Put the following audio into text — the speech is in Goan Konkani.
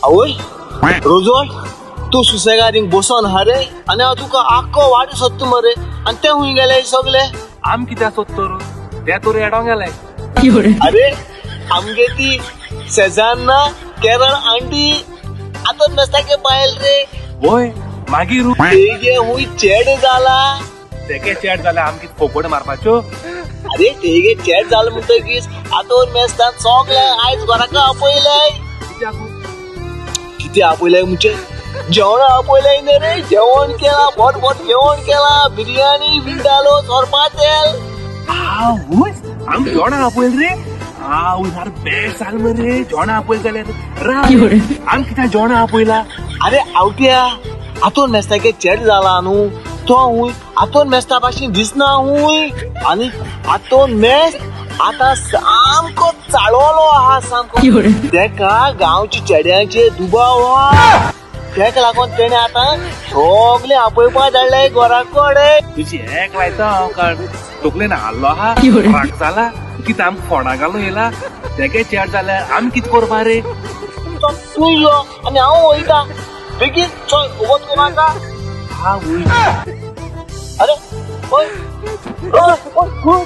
आवय रोजवाल, तूं सुसेगाद बसोन हा रे आनी हांव तुका आख्खो वाडो सोदता मरे. आनी ते खूंय गेले सगले? आम कित्याक सोदतो ते तर येडोंग गेले. अरे आमगे ती शेजान्ना केरळ आंटी आतां मेस्ताके बायल रे. वय मागीर तेगे हुंय चेड जाला. तेगे चेड जाल्यार आमकी फोकट मारपाच्यो. अरे तेगे चेड जाला म्हणटकीच आतां मेस्तान सगळे आयज घराक आपयलंय. कितें आपयलंय म्हणजे जेवण आपयलंय न्ही रे. जेवण केला, बोट बोट जेवण केला, बिर्याणी, विंडालो, सोरपा तेल. आवय आम जेवणां आपयल रे. आवय सार बेस्ट जाल मरे जेवणां आपयल जाल्यार. राव, आम कित्याक जेवणां आपयला? अरे आवट्या, आतोन मेस्ताके चेड जाला न्हू तो हुंय आतोन मेस्ता भाशेन दिसना हुंय. आनी आतोन मेस्त आतां सामको चाळवलो आहा सामको. तेका गांवच्या चेड्यांचे दुबाव आहा. तेका लागून तेणे आतां सगळे आपयपा धाडले घरा कडेन. तुजी एक लायता हांव काड तकलेन हाडलो आहा. राग जाला कितें आमकां फोंडा घालून येयला. तेगे चेड जाल्यार आमी कितें करपा रे? तूं यो आनी हांव वयता बेगीन. चल, वच नाका. आवय. अरे ओय ओय ओय.